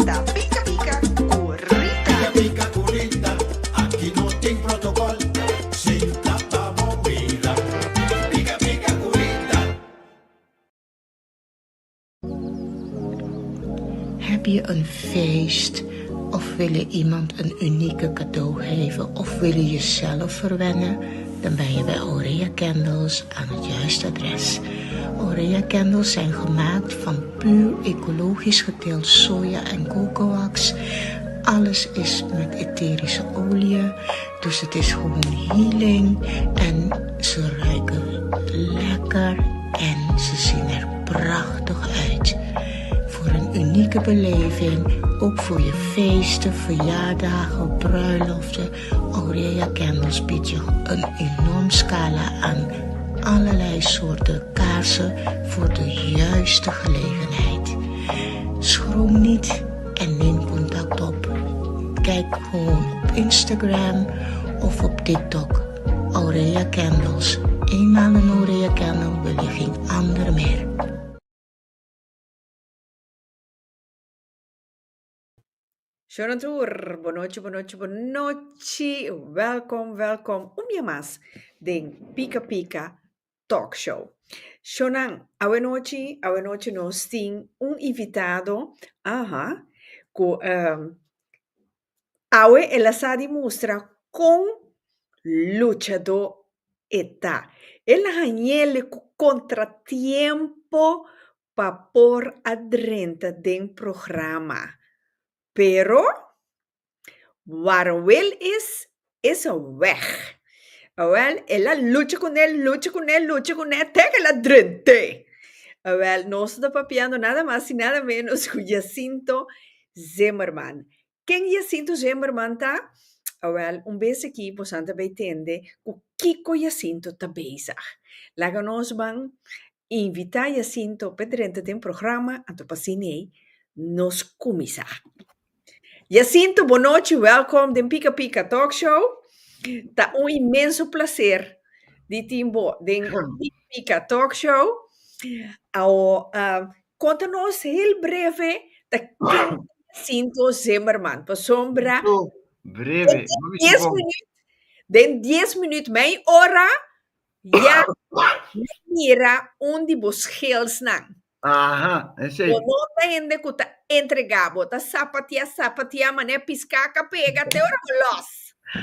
Ta Pika Pika ku Rita. Pika pika ku Rita, aki no tin protokòl, sinta pa bo mira. Pika pika ku Rita. Heb je een feest of wil je iemand een unieke cadeau geven of wil je jezelf verwennen? Dan ben je bij Aurea Candles aan het juiste adres. Aurea Candles zijn gemaakt van puur ecologisch geteeld soja en cocoax. Alles is met etherische olie, dus het is gewoon healing. En ze ruiken lekker en ze zien er prachtig uit. Voor een unieke beleving, ook voor je feesten, verjaardagen, bruiloften. Aurea Candles biedt je een enorm scala aan allerlei soorten kaarsen voor de juiste gelegenheid. Schroom niet en neem contact op. Kijk gewoon op Instagram of op TikTok. Aurea Candles. Eenmaal een Aurea Candle wil je geen ander meer. Shonan tur, bonochi, bonochi, bonochi. Welkom, welkom. Un bia mas den Pika Pika Talk Show. Shonan, awenochi, awenochi nos tin un invitado, aha, ku um, awe el a sa di mustra kon luchadó e ta. El a hañ'ele ku kontratiempo pa por a drenta den programa. Pero, waar een wil is, is een weg. Awel, el a lucha kuné, lucha kuné, lucha kuné, te ku el a drent'é. Awel, nos ta papiando nada mas i nada ménos ku Jacinto Zimmerman. Ken Jacinto Zimmerman ta? Awel, un bes aki bosan ta bay tende ku kiko Jacinto ta bezig. Laga nos ban invita Jacinto p'e drenta den programa, anto pa asina ei nos kuminsá. Jacinto, bonochi, welkom den Pika Pika Talk Show. Ta un inmenso placer di tin bo den Pika Pika Talk Show. Awo, uh, konta nos heel breve ta ken Jacinto Zimmerman, pasobra So, breve. den 10 minuut, den 10 minuut, mei ora, ya mira un di bo skillsnan. Aha, esei. Bo no ta hende ku ta entregá, bo ta sapatia, sapatia, manera piská ka pega te ora bo lòs.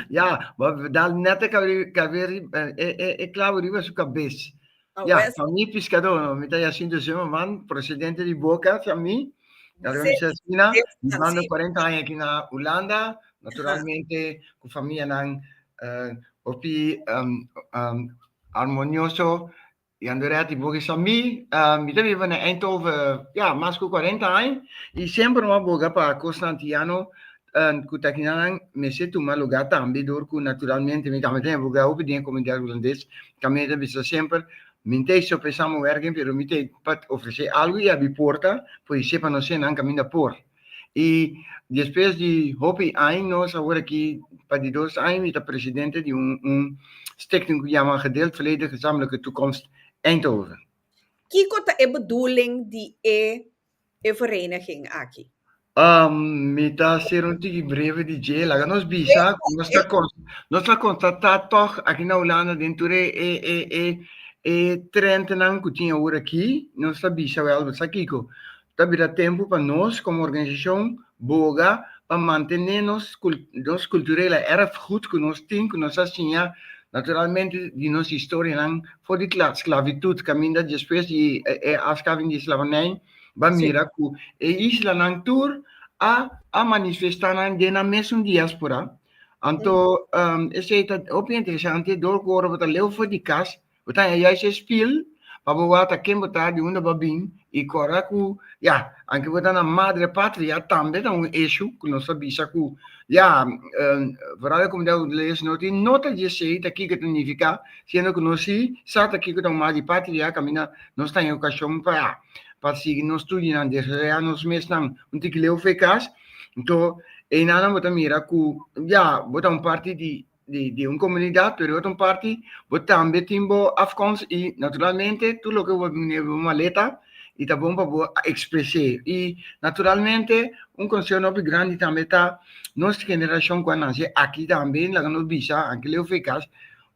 Ja, bo dal net e kabe, kabe riba, e, e, e klabo riba su kabes. Oh, Ja, wes. pa mi piskadó, no, mi ta Jacinto Zimmerman, presidente di Boca, sa mi. Sí, Organisasina, sí, bibando sí. 40 aña aki na Hulanda, naturalmente ku famianan eh, hopi um, um, armonioso I Andrea di boga sa mi, mi ta biba na Eindhoven, ya, mas ku 40 aña, i semper mi a boga pa kosnan antiano ku ta kinanan mester tuma lugá tambe dor ku naturalmente mi tambe ta boga hopi den e komunidat hulandes, kaminda ta bisa semper mi ta e sope samenwerking pero mi ta pa ofresé algu i abi porta por i sepa nos hendenan kaminda por. I despues di hopi aña nos awor aki pa di dos aña mi ta presidente di un un stichting ku yama Gedeeld Verleden Gezamenlijke Toekomst Eindhoven. Kiko ta e bedoeling di e e vereniging aki? Um, mi ta ser un tiki breve di dje. Laga nos bisa ku nos ta nos ta konstatá tòg aki na Hulanda den tur e e e e e trendnan ku tin awor aki, nos ta bisa wèl, bo sa kiko? Ta bira tempu pa nos komo organisashon boga pa mantené nos nos kulturele erfgoed ku nos tin, ku nos a siña naturalmente di nos historianan for di sklavitut kaminda despues di e afskafing di slavernij bo a mira ku e islanan tur a a manifestá nan den nan mesun diaspora. Anto esei ta hopi interesante dor ku ora bo ta leu for di kas Bo ta haña juist e spiel pa bo wak ta ken bo ta, di unda bo a bin i kòrda ku ya, anke bo ta na madre patria tambe ta un issue ku nos ta bisa ku ya, vooral e komunidat hulandes no tin nota di esei ta kiko ta nifiká, siendo ku nos si sa ta kiko ta un madre patria kaminda nos ta haña okashon pa pa sigui nos studionan, desaroyá nos mesnan un tiki leu for e kas. Anto einanan bo ta mira ku ya, bo ta un parti di di, di un comunidad, pero otro parti, bo tambe tin bo afkomst y naturalmente tur loke bo bini bo maleta. i ta bon pa bo ekspres'é. I naturalmente un konseho hopi grandi tambe ta nos generashon ku a nase aki tambe, laga nos bisa, anke leu fe kas,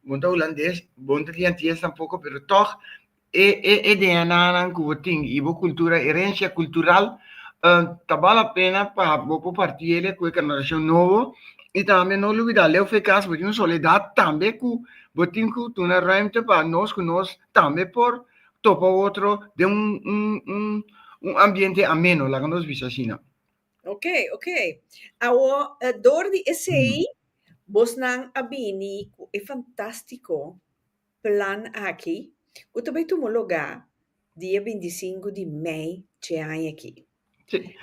bo ta hulandes, bo no ta di antias tampoko, pero tòg E e DNA-nan ku bo tin i bo kultura, herensia kultural, ta bal la pena pa bo por parti el ku e generashon nobo i tambe no lubida leu fe kas bo tin un soledat tambe ku bo tin ku duna ruimte pa nos ku nos tambe por topa otro den un un un un ambiente ameno, laga nos bisa asina. Ok, ok. Awo, dor di esei, bosnan a bini ku e fantástiko plan aki ku ta bai tuma lugá dia bintisinku di mei dje aña aki. Sí.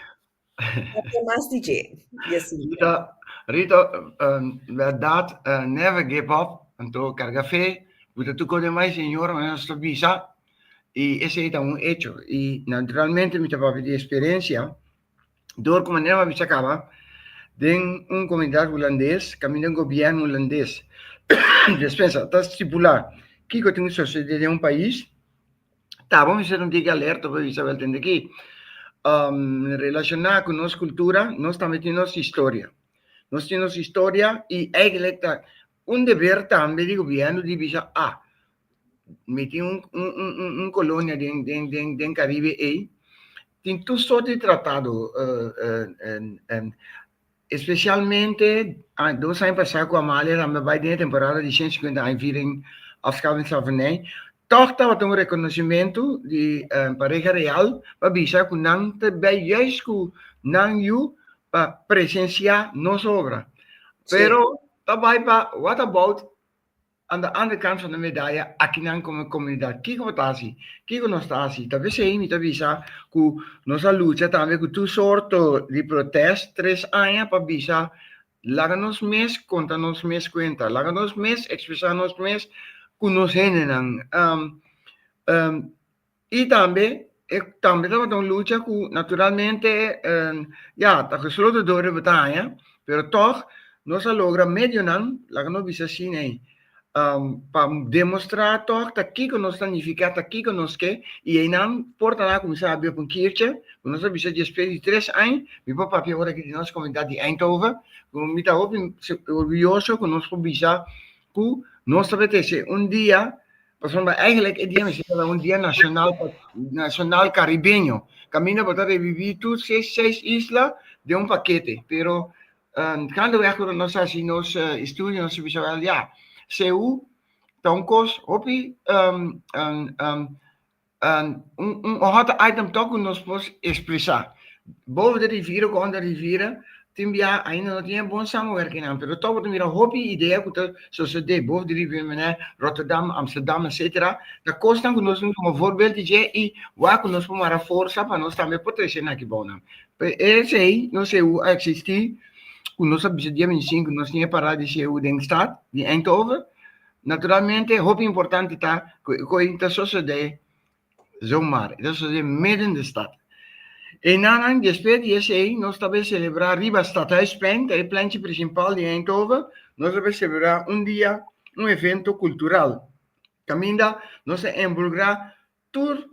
Papia mas di dje, Jacinto. Rita, Rita, bèrdat, never give up, anto karga fe, bo ta tuko den mai Señor, manera nos ta bisa, i esei ta un echo. I naturalmente mi ta papia di eksperensia, Dor ku manera mi a bisa kaba, den un komunidat hulandes kaminda un gobièrnu hulandes despensa ta stipulá kiko tin ku sosodé den un pais, ta bo mester un tiki alerta pa bisa wèl tende aki relashoná ku nos kultura nos tambe tin nos historia. Nos tin nos historia i eigentlik ta un deber tambe di gobièrnu di bisa a mi tin un un un kolonia den den den den Karibe ei Tin tur sort di tratado, especialmente dos aña pasá ku Amalia tambe bai den e temporada di 150 aña viering afschaffing slavernij, tòg tabata un rekonosimentu di pareha real pa bisa ku nan ta bai juist ku nan yu pa presensiá nos obra. Pero ta bai pa what about Aan de andere kant van de medaya, akinan komo komunidat, kiko bo ta hasi? Kiko nos ta hasi? Ta p'esei mi ta bisa ku nos a lucha tambe ku tur sorto di protest tres aña pa bisa laga nos mes konta nos mes kuenta, laga nos mes ekspresá nos mes ku nos hendenan. I tambe e tambe tabata un lucha ku naturalmente ya ta gesloten dor riba ta haña, pero tòg nos a logra medionan, laga nos bisa asina ei, pa demostrá tòg ta kiko nos ta nifiká, ta kiko nos ke, i einan portanan a kuminsá habri op un kiertje, ku nos a bisa despues di tres aña, mi por papia ora aki di nos komunidat di Eindhoven, ku mi ta hopi orguyoso ku nos por bisa ku nos ta betesé un dia. Pasobra eigenlijk e dia mester tabata un dia nacional pa nacional caribeño. Caminda bo ta reviví tur seis seis isla den un pakete. Pero gaandeweg ku nos a hasi nos estudio nos a bisa wel ya, CU ta un kos hopi un hot item tok ku nos por expresá. Boven de rivier ku onder rivier tin bia ainda no tin e bon samenwerkingnan, pero tok bo ta mira hopi idea ku ta sosodé boven de rivier manera Rotterdam, Amsterdam etcetera, ta kosnan ku nos tin tuma voorbeeld di dje i wak ku nos por mara forsa pa nos tambe por trese nan aki bou nan. Esei nos EU a eksistí ku nos a bisa dia 25 nos tin e parada di CU den stad di Eindhoven. Naturalmente hopi importante ta ku e koi ta sosodé zomaar, e ta sosodé midden de stad. Einanan despues di esei nos ta bay selebrá riba Stadhuisplein, ta e pleinchi principal di Eindhoven, nos ta bay selebrá un dia un evento kultural kaminda nos ta envolgrá tur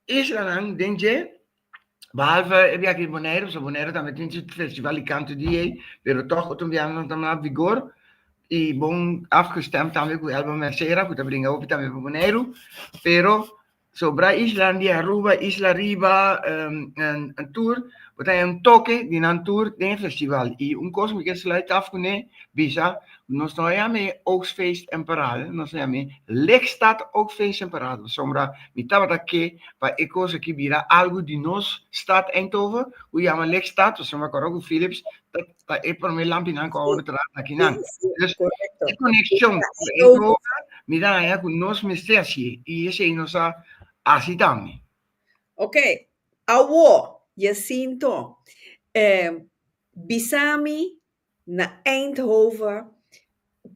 Islanan den dje, behalve e biaha di Boneiru, pasobra Boneiru tambe tin su festival di kanto di ei, pero tòg otro biaha nan ta na vigor i bon afgestemd tambe ku Elba Mercera ku ta bringa hopi tambe pa Boneiru, pero sobra islanan di Aruba, Isla Riba, tur, bo ta haña un toke di nan tur den e festival. I un kos mi ke sluit af kuné, bisa Nos no a yam'é Oogstfeest en Parade, nos a yam'é Lichtstad Oogstfeest en Parade, pasobra mi tabata ke pa e kos aki bira algu di nos stad Eindhoven, ku yama Lichtstad, pasobra mi akorda ku Philips ta ta e promé lampinan ku a wòrdu traha aki nan. Dus e konekshon ku Eindhoven mi ta haña ku nos mester hasié i esei nos a hasi tambe. Ok, awor, Jacinto, bisa mi na Eindhoven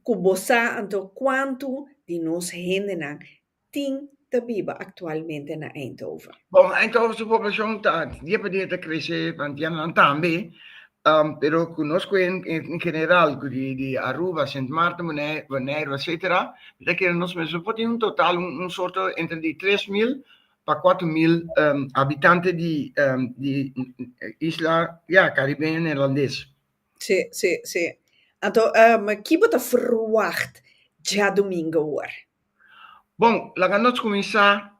ku bo sa anto kuantu di nos hendenan tin ta biba aktualmente na Eindhoven. Bon, Eindhoven su poblashon ta dia pa dia ta krese, antianonan tambe, pero ku nos ku en general ku di di Aruba, Sint Maarten, Boneiru etcetera, mi ta kere nos mester por tin un total un sorto entre di 3000. pa 4.000 habitante di di isla ya Caribeño Neerlandes. Sí, sí, sí. Anto, ki bo ta verwacht djadumingo awor? Bon, laga nos kuminsá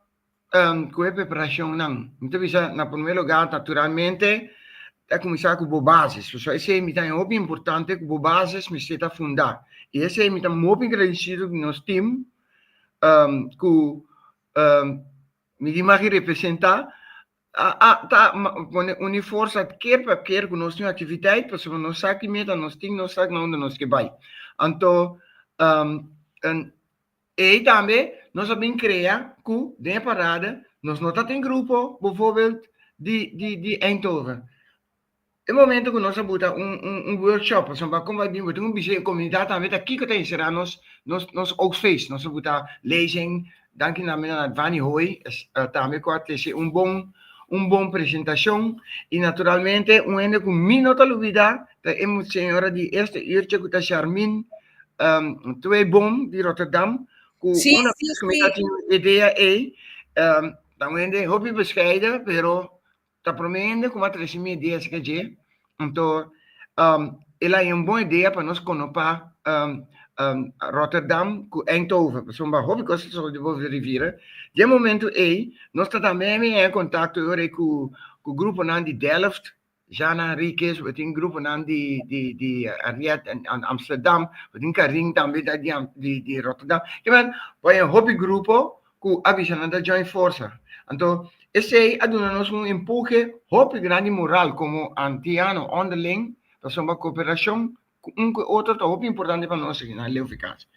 ku e preparashonnan. Mi ta bisa na promé lugá naturalmente ta kuminsá ku bo basis. Pasobra esei mi ta haña hopi importante ku bo basis mester ta fundá. I esei mi ta hopi gradisido di nos tim ku mi di magi representá a ta pone uni forsa keer pa keer ku nos tin un aktividat pasobra nos sa ki meta nos tin, nos sa na unda nos ke bai. Anto ei tambe nos a bin krea ku den e parada nos no ta tin grupo bijvoorbeeld di di di Eindhoven. E momento ku nos a buta un un un workshop pasobra kon bai bin bo tin ku bisa e komunidat tambe ta kiko ta enserá nos nos nos oogstfeest. Nos a buta lezing, danki tambe na Advani Hooi tambe ku a trese un bon un bon presentashon i naturalmente un hende ku mi no ta lubida ta e señora di eerste uurtje ku ta Sharmin Tweeboom di Rotterdam ku una bes ku mi ta tin idea ei ta un hende hopi bescheiden pero Ta prome hende ku a trese mi idea esaki dje, anto el a haña un bon idea pa nos konopá Rotterdam ku Eindhoven, pasobra hopi kos ta sosodé boven di rivier. Den e momento ei nos ta tambe haña kontakto e ora ei ku gruponan di Delft, Jana Henriquez, bo tin gruponan di di Henriette Amsterdam, bo tin Karin tambe di di Rotterdam. Bo haña hopi grupo ku a bisa nan ta join forsa. Anto esei a duna nos un empuhe hopi grandi moral komo antiano onderling, pasobra koperashon ku un ku e otro ta hopi importante pa nos aki na Leeuwvikaas.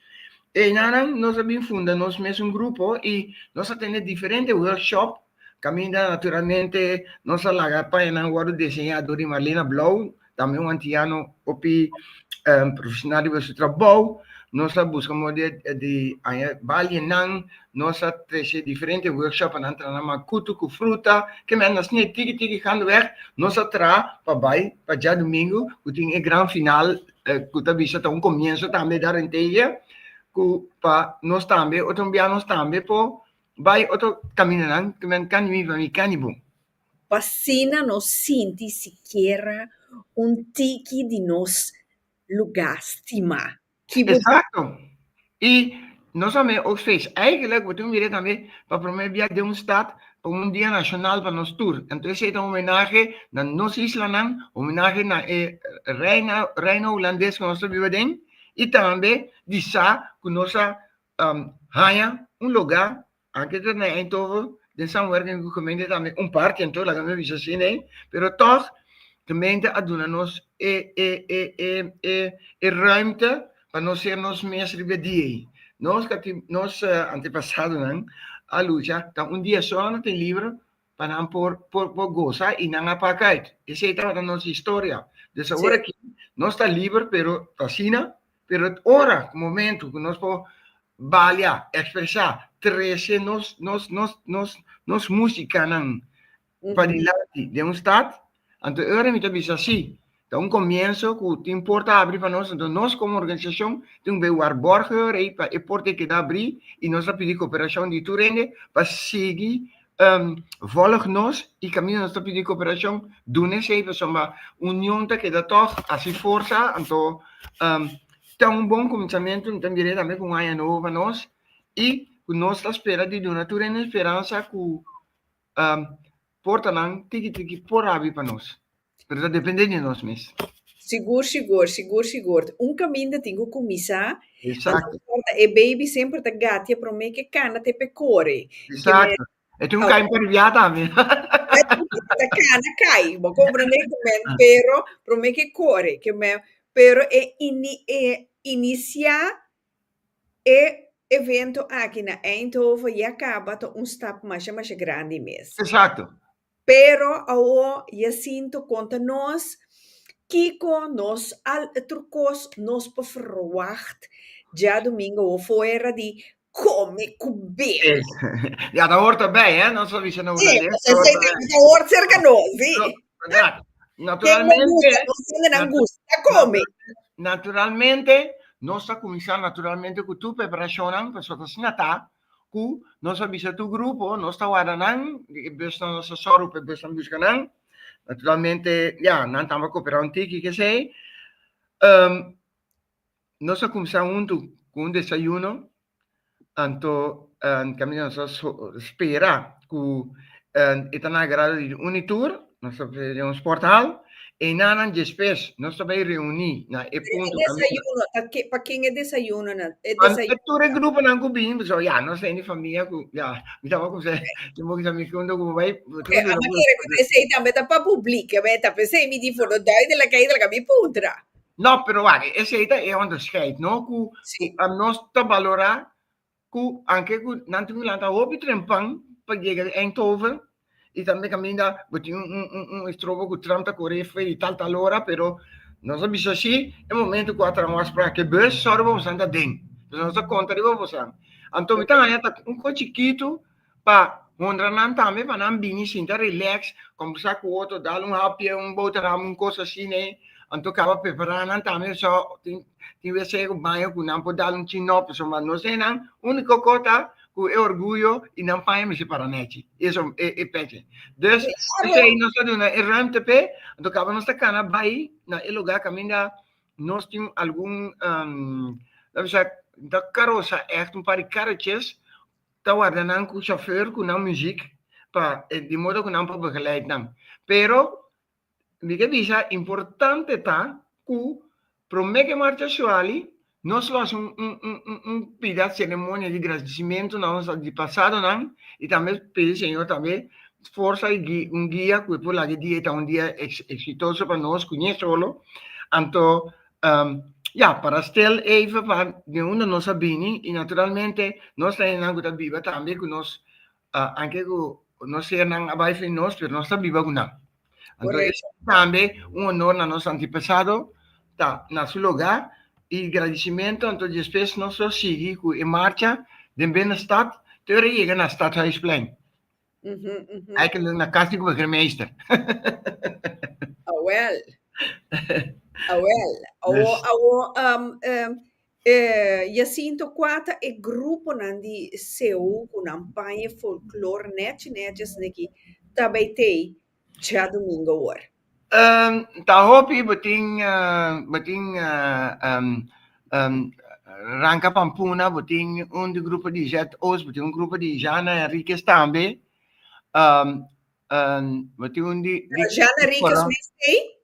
Einanan nos a bin funda nos mesun grupo i nos a tene diferente workshop kaminda naturalmente nos a laga pañanan wòrdu diseñá dor di Marlena Blauw, tambe un antiano hopi profesional riba su trabou. Nos a busca modo di haña balienan, nos a trece diferente workshop pa nan traha makutu ku fruta, ke men asina tiki tiki gaandeweg nos a traha pa bai pa djadumingu ku tin e gran final ku ta bisa ta un komienso tambe daarentegen ku pa nos tambe otro bia nos tambe por bai otro kamindanan ke men kan mi pa mi kan di bon. Pa asina no sinti sikiera un tiki di nos lugá stimá. Ki bo. Exacto. I no solamente Oogstfeest, eigenlijk bo tin mira tambe pa prome bia den un stad pa un dia nacional pa nos tur. Entonces esey ta un homenahe na nos islanan, homenahe na e reina, reino Hulandes ku nos ta biba den i tambe di sa ku nos a haña un lugá Anke ta na Eindhoven den samenwerking ku gemeente tambe un parti anto laga mi bisa asina ei, pero tòg gemeente a duna nos e e e e e e ruimte pa nos ser nos mes riba e dia ei. Nos kati nos antepasadonan a lucha ta un dia solo nan tin liber pa nan por por por gosa i nan a pak uit. Esei tabata nos historia. Dus awor aki nos ta liber pero ta asina, pero ora momento ku nos por balia, ekspresá, trese nos nos nos nos nos músikanan padilanti den un stat, anto e ora mi ta bisa sí, ta un komienso ku tin porta abri pa nos, anto nos komo organisashon tin ku bai warborg e ora ei pa e porta ei keda abrí i nos ta pidi koperashon di tur hende pa sigui volg nos i kaminda nos ta pidi koperashon duna esei pasobra union ta keda tòg hasi forsa anto Ta un bon kuminsamentu, mi ta mir'é tambe ku un aña nobo pa nos i ku nos ta spera di duna tur hende speransa ku portanan tiki tiki por habri pa nos, pero ta dependé di nos mes. Sigur, sigur, sigur, sigur. Un kaminda tin ku kuminsá. Exacto. E baby semper ta gatia promé ke kana te p'e kore. Exacto. E tin un kai perviá tambe. Ta kana kai, bo komprendé ke men, pero promé ke kore, ke men, pero e ini e inisiá e evento aki na Eindhoven ya kaba ta un stap masha masha grandi mes. Exacto. Pero awo Jacinto konta nos kiko nos al tur kos nos por verwacht djadumingo awo fuera di kome ku bebe. Ja, dat hoort erbij, hè? Nos a bisa na Sí, holandés. dat hoort erbij. dat hoort serka nos, sí. No, verdad. Ken no Naturalmente, gusta, nos hendenan gusta kome. naturalmente, nos ta kuminsá naturalmente ku tur preparashonnan, pasobra asina ta. ku nos a bisa tur grupo, nos ta warda nan, e busnan nos ta sòru pa e busnan buska nan. Naturalmente, ya, nan tambe a koperá un tiki kesei. Nos a kuminsá huntu ku un desayuno, anto kaminda nos a spera ku e ta na agrado di un i tur, nos a pone den un sporthal, einan despues nos ta bai reuní na e punto E desayuno, ta ke, pa ken e desayuno nan? E desayuno. Tur e gruponan ku bin, pasobra ya, nos ta hende famia ku, ya, mi tabata kumsa, tin bo kisa mi huntu ku bo bai. Oké, a manera ku esei tambe ta pa publik, ta p'esei mi di for no duidelijk eigenlijk a mi puntra. No, pero wak, esei ta e onderscheid, no? Ku Sí. ku nos ta balorá ku anke ku nan tin ku lanta hopi trempan pa yega di Eindhoven i tambe kaminda bo tin un un un estrobo ku tram ta kore for di tal tal ora, pero nos a bisa si e momento ku a traha un afspraak ku e bus sòru pa bosan ta den. Entonces nos ta konta riba bosan. Anto mi ta haña ta un kos chikitu pa honra nan tambe pa nan bini sinta relax, kombersá ku otro, dal un hapje, un boterham, un kos asina ei, anto kaba prepará nan tambe so tin tin wc ku baño ku nan por dal un chinò pasobra nos einan úniko kos ta ku e orguyo i nan paña mester para nèchi, eso e e pechi. Dus p'esei nos ta duna e ruimte p'e, anto kaba nos ta kana bai na e lugá kaminda nos tin algun laat me sa ta karosa ègt un par di karretjes ta warda nan ku chauffeur ku nan muziek pa di modo ku nan por begeleid nan. Pero mi ke bisa importante ta ku prome ke marcha shuali nos lo hasi un un un un un pida ceremonia di gradicimento na nos antepasadonan y tambe pidi Señor tambe forsa y un guia ku e por laga e dia ta un dia exitoso pa nos ku ñe solo. Anto Ya, para stil even pa di unda nos a bini y naturalmente nos ta hendenan cu ta biba tambe cu nos, anke cu nos sernan a bay fin nos, pero nos ta biba cu nan. Anto esaki tambe un honor na nos antepasado ta na su lugar y gradicimento, anto despues nos lo sigui cu e marcha den binnenstad te ora yega na Stadhuisplein. Eigenlijk na kas di burgemeester. Awel. Awel. Awo, Dus- awo, um, um, eh, Jacinto, kua ta e gruponan di CU ku nan paña folklor nechi nechi asina ki ta bai tei djadumingo awor? Ta hopi bo tin bo tin Ranka Pampuna, bo tin un di grupo di Jet Oost, bo tin un grupo di Jana Henriquez tambe, bo tin un di Pero Jana Henriquez mes t'ei?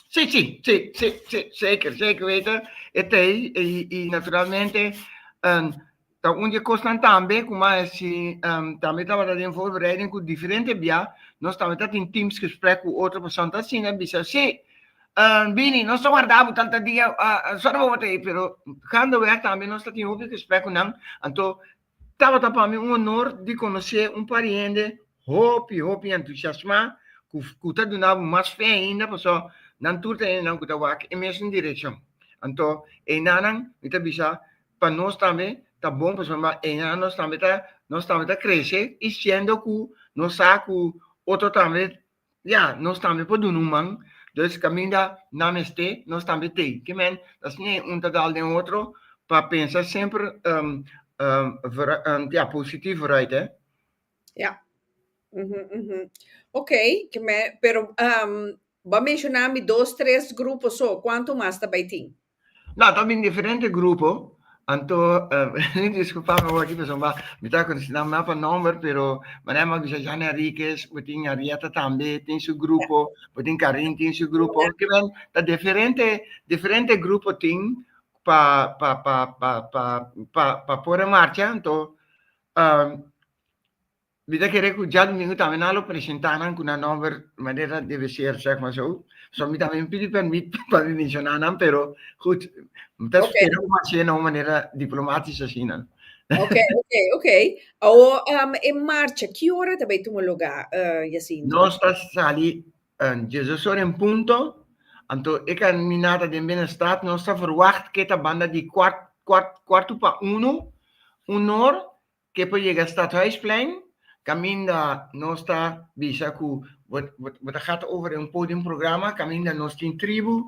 Si, si, si, si, si, zeker, zeker weten. E t'ei i naturalmente Ta un di e kosnan tambe ku mas si tambe tabata den voorbereiding ku diferente bia nos tambe ta tin teamsgesprek ku otro pasobra ta asina bisa si bini nos ta warda bo tanta dia sòrg bo ta ei pero gaandeweg tambe nos ta tin hopi gesprek ku nan anto tabata pa mi un honor di konosé un par di hende hopi hopi entusiasmá ku ku ta duna bo mas fe ainda pasobra nan tur ta hendenan ku ta wak e mesun direkshon anto einanan mi ta bisa pa nos tambe ta bon pasobra einan nos tambe ta nos tambe ta krese i siendo ku nos sa ku otro tambe ya nos tambe por duna un man dus kaminda nan mester nos tambe tei ke men asina un ta dal den otro pa pensa semper ya positief vooruit hè. Ja. Mhm, mhm. Ok, ke men, pero um, bo a menshoná mi dos, tres grupo so, kuantu mas ta bai tin? No, ta bin diferente grupo, anto disculpa mi awor aki pasobra mi ta conoci nan pa nomber, pero manera mi a bisa Jean Henriquez, bo tin Henrietta tambe tin su grupo, bo tin Karin tin su grupo, kimen ta diferente diferente grupo tin pa pa pa pa pa pa pa por e marcha, anto Mi ta kere ku djadumingu tambe nan lo presentá nan ku nan nòmber manera debe ser, sèg maar zo. So mi tambe pidi pèrmit pa mi menshoná nan, pero goed, mi ta Oké. spera ku mi hasié na un manera diplomátisch asina. Oké, oké, oké. Awor, e marcha, ki ora ta bai tuma lugá, Jacinto? Nos ta sali diesdos ora en punto, anto e kaminata den binnenstad nos ta verwagt ke ta banda di kwart, kwart, kwartu pa unu, un or, Ke por yega Stadhuisplein, kaminda nos ta bisa ku bo bo ta gaat over den un podiumprograma kaminda nos tin tribu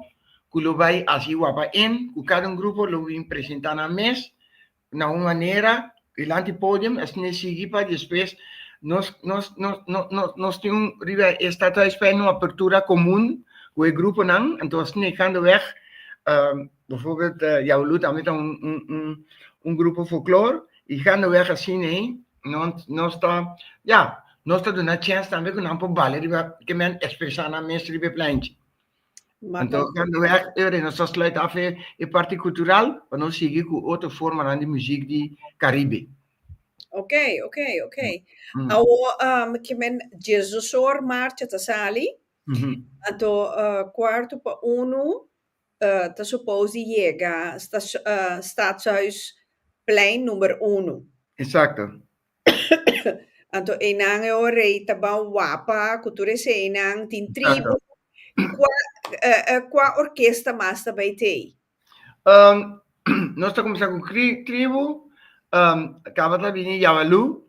ku lo bai hasi wapa in, ku kada un grupo lo bin presentá nan mes na un manera. dilanti podium, asina e sigui pa despues nos nos nos nos nos tin un riba e Stadhuisplein un apertura komun ku e gruponan, anto asina e gaandeweg bijvoorbeeld Yaulu tambe ta un un un un grupo folklor i gaandeweg asina ei nos nos ta ya nos ta duna chèns tambe ku nan por bale riba ke men ekspresá nan mes riba e pleinchi. Anto gaandeweg e ora nos ta sluit af e parti kultural pa nos sigui ku otro formanan di muzik di Karibe. Ok, ok, ok. Awo ke men diesdosor marcha ta sali, anto kuarto pa unu ta suppose di yega Stadshuisplein number unu. Exacto. Anto einan e ora ei ta ban wapa ku tur eseinan tin tribu. Kua kua orkesta mas ta bai tei? Nos ta kuminsá ku tribu, kaba ta bini Yabalú.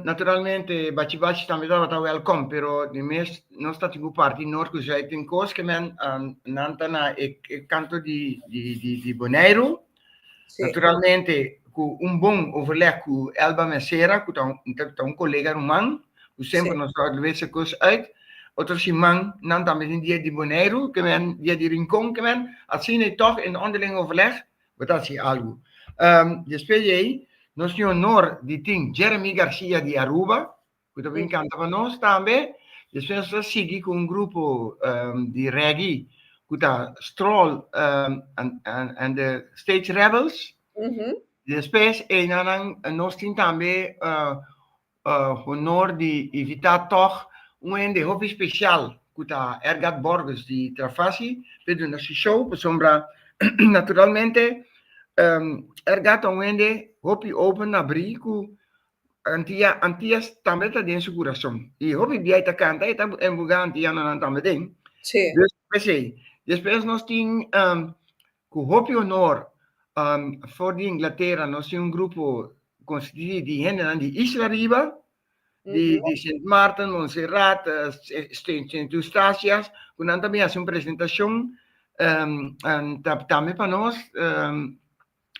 Naturalmente Bachi Bachi tambe tabata wèlkòm, pero di mes nos ta tin ku parti nort ku zùit tin kos ke men nan ta na e kanto di di Boneiru. Naturalmente ku un bon overleg ku Elba Mesera ku ta ta un kolega ruman ku semper nos ta wissel kos uit. Otro siman nan tambe tin dia di Boneiru ke men dia di Rincon ke men asina i tòg in onderling overleg bo ta hasi algu. Despues di ei nos tin honor di tin Jeremy Garcia di Aruba ku ta bin kanta pa nos tambe. Despues nos ta sigui ku un grupo di reggae ku ta Stroll and the Stage Rebels. Despues einanan nos tin tambe honor di invitá tòg un hende hopi spesial ku ta Ergat Borges di Trafasi p'e duna su show pasobra naturalmente Ergat ta un hende hopi open abrí ku Antia, Antias tambe ta den su kurason. I hopi bia e ta kanta, e ta enbugá antianonan tambe den. Sí. Dus, p'esei. Despues nos tin um, ku hopi honor um, for di Inglatera nos tin un grupo konstituí di hendenan di Isla Riba, di, di Sint Maarten, Montserrat, uh, Sint Eustatius, ku nan ta bin hasi un presentashon um, um, ta, tambe pa nos um,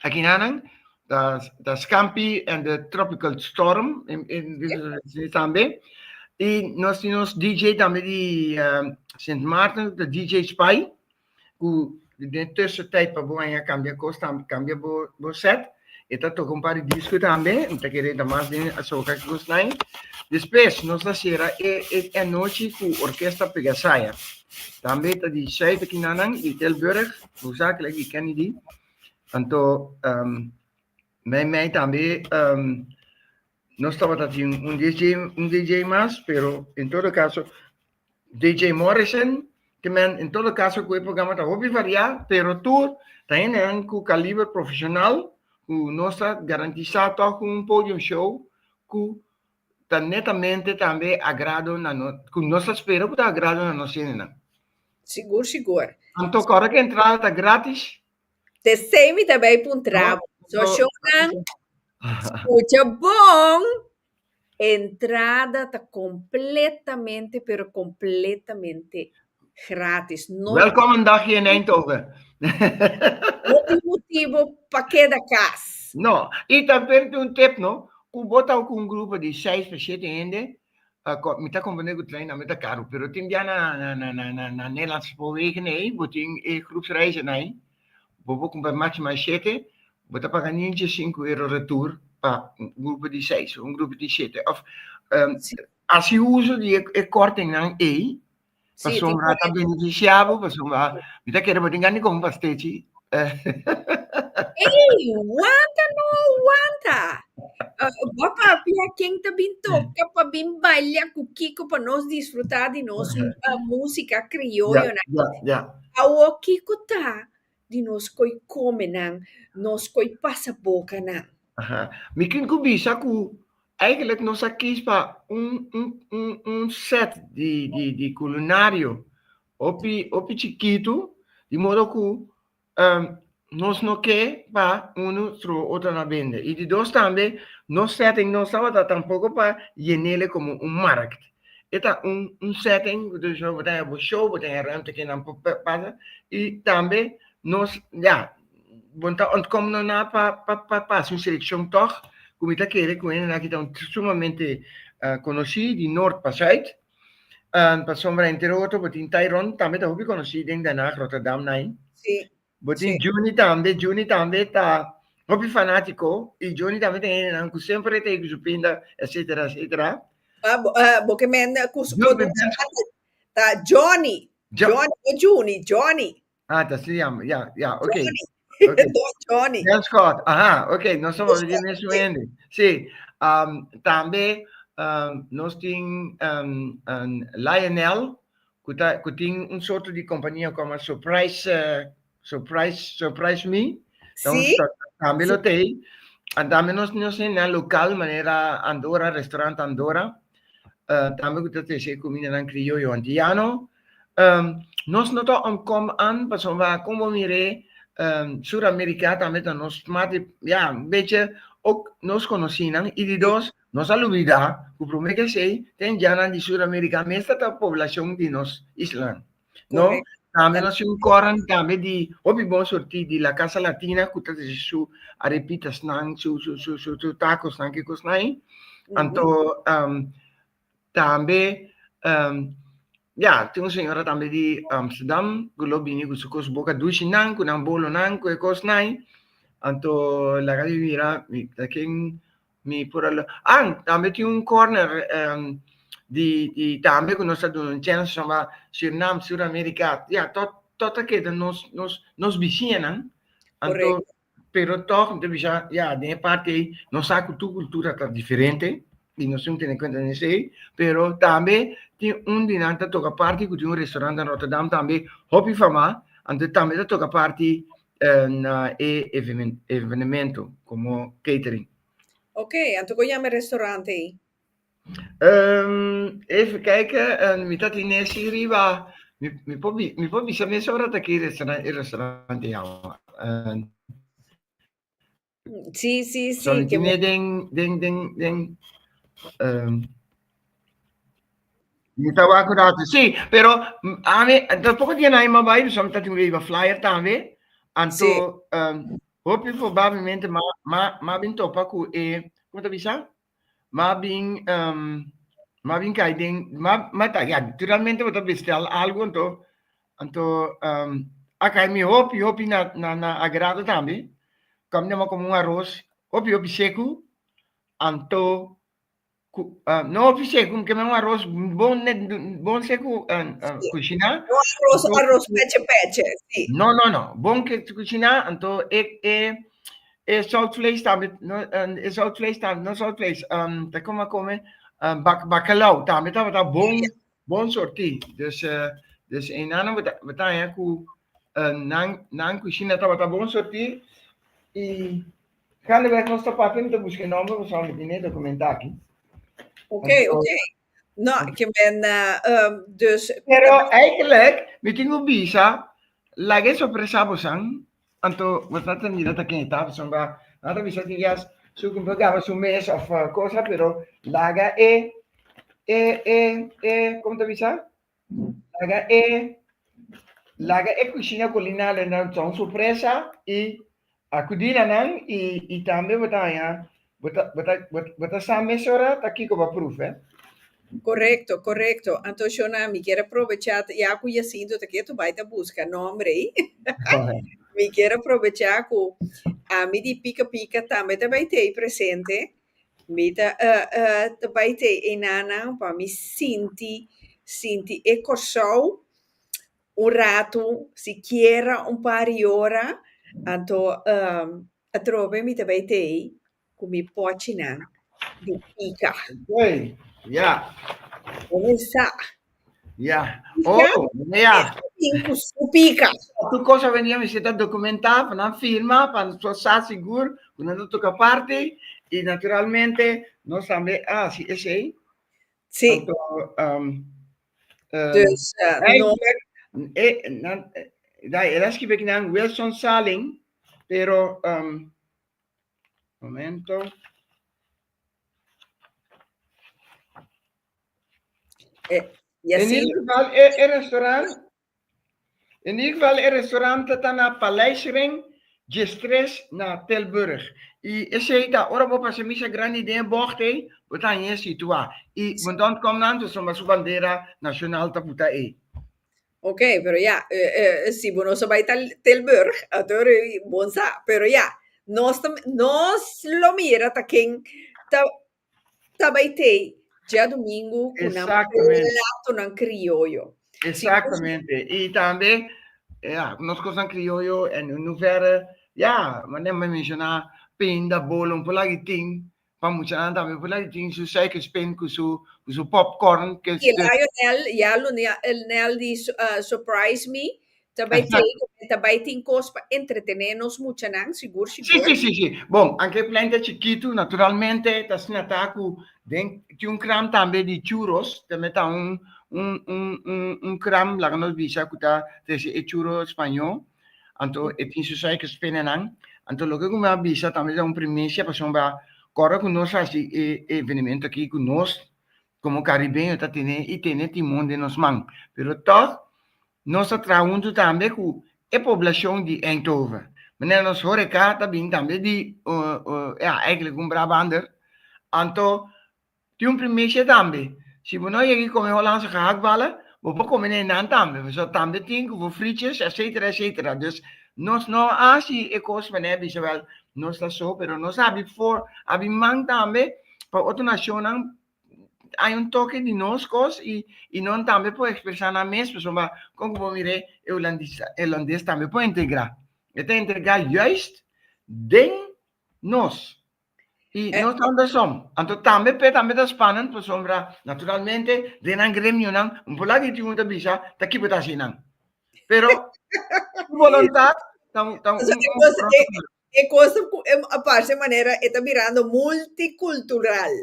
Akinanan ta ta Scampi and the Tropical Storm tambe. I nos tin nos DJ tambe di Sint Maarten, ta DJ Spy, ku den tussentijd pa bo haña kambia kos tambe, kambia bo bo set. E ta toka un par di disko tambe, mi ta kere ta mas den asoka ki kosnan. Despues nos ta sera e e anochi ku Orkesta Pegasaya. Tambe ta di Zuid akinanan, di Tilburg, hoofdzakelijk di Kennedy. Anto mei mei tambe nos tabata tin un DJ, un DJ mas, pero en todo caso DJ Morrison, ke men en todo caso ku e programa ta hopi variá, pero tur ta hendenan ku kaliber profesional ku nos ta garantisá tòg un podium show ku ta netamente tambe agrado na nos, ku nos ta spera ku ta agrado na nos hendenan. Sigur, sigur. Anto kòrda ku entrada ta gratis. Tesei mi ta bai puntra bo. So shownan, skucha bon, entrada ta kompletamente, pero kompletamente gratis. No Welkom een dagje in Eindhoven. No tin motibo pa keda kas. No, i tambe tin un tip no, ku bo ta ku un grupo di seis pa shete hende, mi ta komprende ku trein tambe ta karu, pero tin bia na na na na na na Nederlandse Spoorwegen ei, bo tin e groepsreizen ei, bo por kumpra maksimal shete, bo ta paga ni diesinku euro retour pa un grupo di seis, un grupo di shete, òf hasi uso di e kortingnan ei, Pasobra ta benefisiá bo, pasobra mi ta kere bo tin gana di kome pastechi. Ey, wanta no, wanta! Bo papia ken ta bin toka pa bin baila ku kiko pa nos disfrutá di nos músika krioyo nan. Ya, ya. Awo kiko ta di nos koi kome nan, nos koi pasa boka nan. Aha. Mi kin ku bisa ku Eigenlijk nos a kies pa un un un un set di di di culinario hopi hopi chikitu di modo ku nos no ke pa unu stroba otro na bende i di dos tambe nos setting no tabata tampoko pa yenele komo un markt e ta un un setting ku ta bisa bo ta haña bo show bo ta haña ruimte ke nan por pasa i tambe nos ya. Bon ta ontkom no na pa pa pa pa hasi un selekshon tòg ku mi ta kere ku hendenan aki ta un sumamente konosí di nort pa sùit. Pasobra entre otro bo tin Tyron tambe ta hopi konosí den Den Haag, Rotterdam nai. Sí. Bo tin Juni tambe, Juni tambe ta hopi fanátiko i Juni tambe ta hendenan ku semper e ta ei ku su pinda etcetera etcetera. Ah, bo, bo ke men ku su ta Johnny. Johnny, no Juni, Johnny. Ah, ta así llama. Ja, ja, ok. Johnny. Ok. Don Johnny. Jan Scott, aha, ok, nos somos di mesun hende. Sí, um, tambe um, nos tin um, um, Lionel, ku ta, ku tin un soort di kompania como Surprise, uh, Surprise, Surprise Me. Ta un Sí. Tambe lo tei. En tambe nos, nos tin na local manera Andorra, restaurant Andorra. Uh, tambe ku ta trese kumindanan krioyo antiano. Um, nos no ta ontkom aan, pasobra kon bo mir'é, um, Sur-Amerika tambe ta nos mate, ja, un beetje ook nos konosínan. I di dos, nos a lubidá ku promé ke esei, ten djanan di Sur-Amerika mes ta ta poblashon di nos islanan. No? Correcto. Tambe nos tin un kòrant tambe di hopi bon sortí di La Casa Latina ku ta trese su arepitasnan, su, su, su, su, su tacosnan, ki kosnan ei. Anto, um, Tambe, ya, tin un señora tambe di Amsterdam ku lo bini ku su kos boka dushinan, ku nan bolonan, ku e kosnan ei. Anto laga mi mira mi ta ken mi por a Ah, tambe tin un corner di di tambe ku nos ta duna un chèns soma Surinam, Suramérika, ya, tot tot a keda nos nos nos bisiñanan. Anto Pero tòg mi ta bisa, ya, den e parti ei nos sa ku tur kultura ta diferente i nos tin ku tene kuenta den esei, pero tambe tin un di nan ta toka parti ku tin un restaurant na Rotterdam tambe hopi famá, anto tambe ta toka parti na e evenemento komo catering. Ok, anto kon yama e restaurant ei? Even kijken, mi ta tin nesi riba, mi, mi por bi, mi por bisa mesora ta ki restaurant, e restaurant yama. Sí, sí, sí. So mi que tin me- den, den, den, den, mi ta wak un rato. Sí, pero ami, tampoco tiene ahí más bai, so mi ta tin riba flyer tambe. Anto, hopi probablemente ma, ma, ma bin topa ku e, ¿cómo ta bisa? M'a bin, m'a bin kai den, m'a, m'a ta, ya, naturalmente bo ta bestel algu anto, anto a kai mi hopi, hopi na, na, na agrado tambe. Kòm mi komo un aros hopi, hopi seku, anto ku, no hopi seku, mi keme un aros bon, bon seku kushiná. No aros, aros peche peche, si. No, no, no, bon ke kushiná, anto e, e. E zoutvlees tambe, no, e zoutvlees tambe, no zoutvlees, um, ta como come, um, bak, bacalao tambe tabata bon, bon sortí. Dus, uh, dus en nan bata, bata ya ku uh, nan, nan kushina tabata bon sortí. I gaandeweg nos ta papia, mi ta buska e nomber, pasobra mi tin e documento aki. Oké, oké. No, ke men, uh, dus... Pero eigenlijk, mi tin ku bisa, laga e sorpresa bosan, Anto bo ta mira ta ken e ta pasobra nan ta bisa tin yas su ku por gaba su mes of cosa pero laga e e e e como ta bisa laga e laga e kushina kulinario nan ta un sorpresa i akudi na nan i i tambe bo ta haña bo ta bo ta bo ta sa mesora ta kiko bo a pruf eh. Correcto, correcto. Anto Shona, mi kier a probecha ya cu Jacinto ta ketu bai ta busca nombre ei. Mi kier a probecha cu ami di Pica Pica tambe ta bai tei presente. Mi ta uh, uh, ta bai tei einanan pa mi sinti sinti e Corsou un ratu, sikiera un par di ora. Anto um, atrobe mi ta bai tei ku mi pochinan di pika. Oké, ja. Kuminsá. Ja. Oh, ja. Tin ku su pika. Tur kos a venia mester ta dokumentá pa nan firma, pa nan sa sigur ku nan ta toka parti i naturalmente nos tambe a hasi esei. Sí. Anto, um, Dus, no. Eh, nan, dai, el a skibi aki nan Wilson Saling, pero um, Momento. Eh, y In así, ieder geval, e, e restaurant, in ieder geval, e restaurant ta na Paleisring, diestres na Tilburg. I esei ta ora bo pasa misa grandi den e bògt ei, bo ta hañ'é situá. I bo don't kom nan pasobra su bandera nashonal ta puta ei. Ok, pero ya, si bo no sa bai Tilburg, ato bon sa. Pero ya, nos ta, nos lo mira ta ken ta ta bai tei djadumingu ku nan platonan krioyo. Exactamente. I tambe, ja, nos kosnan krioyo en in hoeverre, ja, manera mi menshoná, pinda, bolo, un por lagi tin pa muchanan tambe por lagi tin su suikerspin ku su ku su popcorn. Ke, I Lionel, ja, Lionel di surprise me, Ta bai tin, ta bai tin kos pa entretené nos muchanan, sigur, sigur. Sí, sí, sí, sí. Bon, anke e plein ta chikitu, naturalmente ta asina ta ku den tin un kram tambe di churros, tambe ta un un un un un kram, laga nos bisa ku ta trese e churro spañó, anto e tin su suikerspinnennan. Anto loke ku mi a bisa tambe ta un primisia pasobra kòrda ku nos hasi e evenemento aki ku nos komo karibeño ta tene i tene timon den nos man, pero tòg Nos ta traha huntu tambe ku e poblashon di Eindhoven. Manera nos horeca ta bin tambe di, ja, eigenlijk un Brabander. Anto tin un primisia tambe. Si bo no yega i kome Hollandse gehaktballen, bo por kome na einan tambe. Pasobra tambe tin ku bo frietjes, etcetera, etcetera. Dus nos no a hasi e kos manera bisa wèl nos ta so, pero nos a habri for, habri man tambe pa otro nashonnan hay un toke di nos kos i i nan tambe por ekspresá nan mes pasobra kon ku bo mir'é e hulandis e hulandes tambe por integrá. E ta integrá juist den nos i nos ta andersom. Anto tambe p'e tambe ta spannend pasobra naturalmente den nan gremionan un por laga tin un ta bisa ta kibo ta hasi nan. Pero su boluntat ta un ta un E kos ku a parse manera e ta mirando multikultural.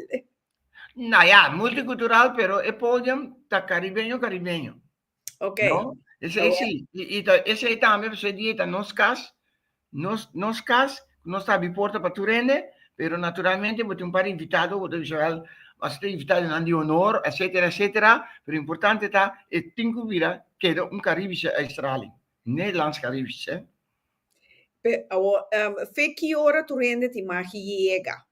Nou ja, multikultural, pero e podium ta karibeño karibeño. Ok. No? Esei sí. I, i ta, esei tambe, pasobra e dia ta nos kas, nos, nos kas, nos ta abri porta pa tur hende, pero naturalmente bo tin un par di invitado, bo ta bisa wel, as ta invitadonan di honor, etcetera, etcetera, pero importante ta e tin ku bira keda un Caribische uitstraling, Nederlands-Caribische. Pe, awo, um, fe ki ora tur hende tin mag yega?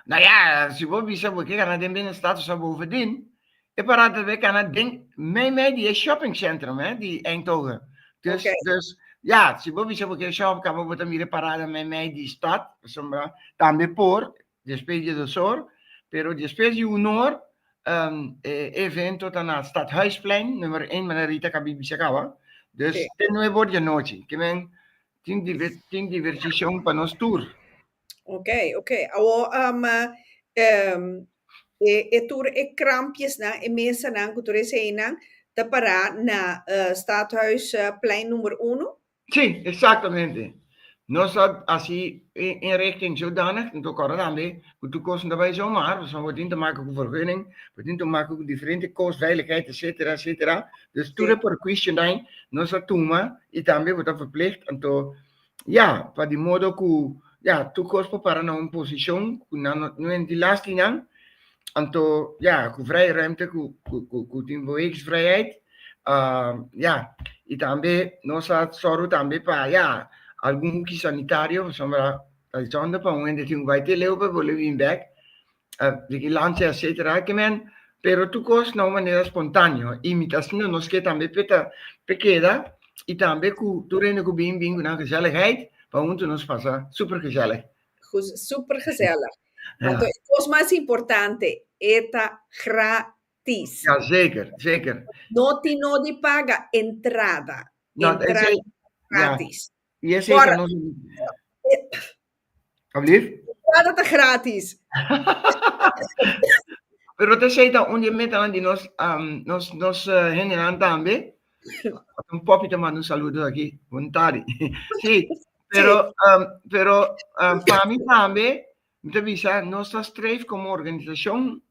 Nou ja, si bo bisa bo ke kana den binnenstad of zo bovendien, e parada ta kana den mei mei di e shoppingcentrum hè, di Eindhoven. Dus, Oké. dus ja, si bo bisa bo ke shop, kaba bo ta mira e parada mei mei di stad, pasobra tambe por, despues di dos or, pero despues di un or, um, e evento ta na Stadhuisplein, nummer 1, manera Rita kabi bisa kaba. Dus Sí. te nueve or di anochi. Ke men tin diver, tin divertishon pa nos tur. Ok, ok. Awo, um, um, e, e tur e krampjesnan, e mesanan ku tur eseinan ta pará na uh, Stadhuisplein nummer 1? Sí, exactamente. Nos a hasi e inrichting zodanig, anto kòrda tambe ku tur kos no ta bai zomaar, pasobra bo tin te maken ku vergunning, bo tin te maken ku diferente kos, veiligheid, etcetera, etcetera. Dus tur e perkuishonan nos a tuma i tambe bo ta verplicht, anto ya, pa di modo ku ya tur kos por para na un posishon ku nan no no hende lasti nan, anto ya ku vrije ruimte ku ku ku tin bewegingsvrijheid. Ya, i tambe nos a sòru tambe pa ya algun huki sanitario pasobra ta zonde pa un hende tin ku bai te leu pa bolbe bin bèk, vigilansia etcetera ke men pero tur kos na un manera spontaneo i mi ta asina nos ke tambe p'e ta p'e keda i tambe ku tur hende ku bin bin ku nan gezelligheid pa huntu nos pasa super gezellig. Super gezellig. Anto e kos mas importante e ta gratis. Ja, zeker, zeker. No tin no di paga entrada. No, entrada esei, gratis. Ja. I esei Ora, ta nos... Alsjeblieft? Entrada ta gratis. Pero ta esei ta un di e metanan di nos, um, nos, nos uh, hendenan tambe. Un popi ta manda un saludo aki. Bon tardi. Sí, pero, um, pero um, pa mi tambe, mi ta bisa, nos ta streef como organisacion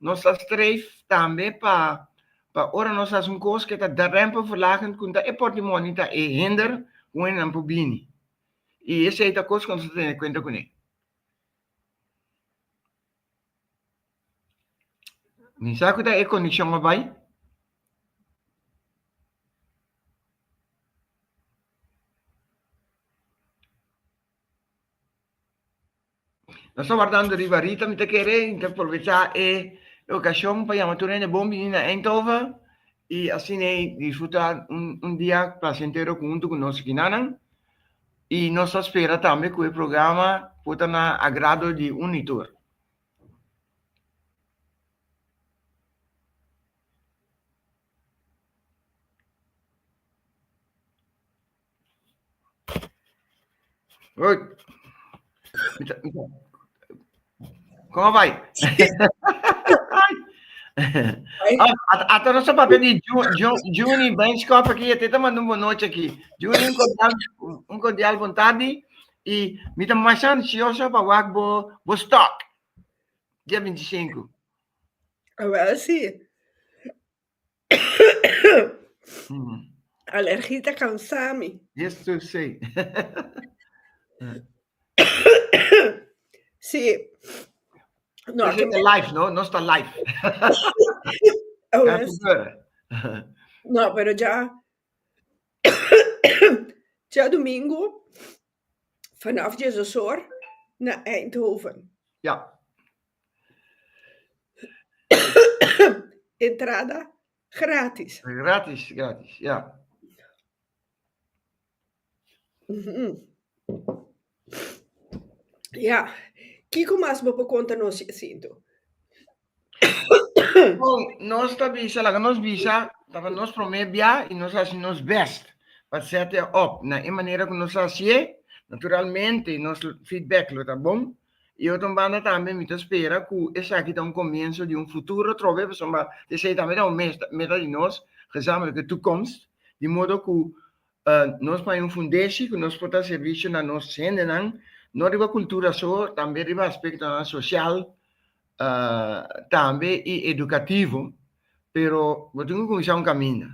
Nos ta streef tambe pa pa ora nos hasi un kos ke ta drempelverlagend ku ta e portimoni ta e hinder ku hendenan por bini. I esei ta kos ku nos ta tene kuenta kuné. Mi sa ku ta e konekshon a bai. Nos ta wardando riba Rita, mi ta kere, mi ta aprovechá e okashon pa yama tur hende bon bini na Eindhoven i asina ei disfrutá un un dia plasentero huntu ku nos kinanan. I nos ta spera tambe ku e programa por ta na agrado di un i tur. Oi. Como vai? Ata nosso papel de Juni Benchkop aqui, até te mando uma boa noite aqui. Juni, um cordial, um cordial vontade e me tá mais ansioso para wak bo, bo stock. Dia 25. Ah, wel, sí. Alergia ta cansa mi. Yes to say. Sí. No, que me... live, no? No está live. Oh, no, pero ya ya domingo vanaf Jesosor naar Eindhoven. Ja. Entrada gratis. Gratis, gratis, ja. Ja. Kiko mas bo por konta nos, Jacinto? Bon, nos ta bisa, laga nos bisa, ta nos promé bia i nos hasi nos best pa sete op na e manera ku nos hasié. Naturalmente nos feedback lo ta bon. I otro un banda tambe mi ta spera ku esaki ta un komienso di un futuro atrobe, pasobra esei tambe ta un meta di nos, gezamenlijke toekomst, di modo ku nos por hay un fundeshi ku nos por ta servisio na nos hendenan, no riba kultura so, tambe riba aspektonan sosial tambe i edukativo, pero bo tin ku kuminsá un kaminda.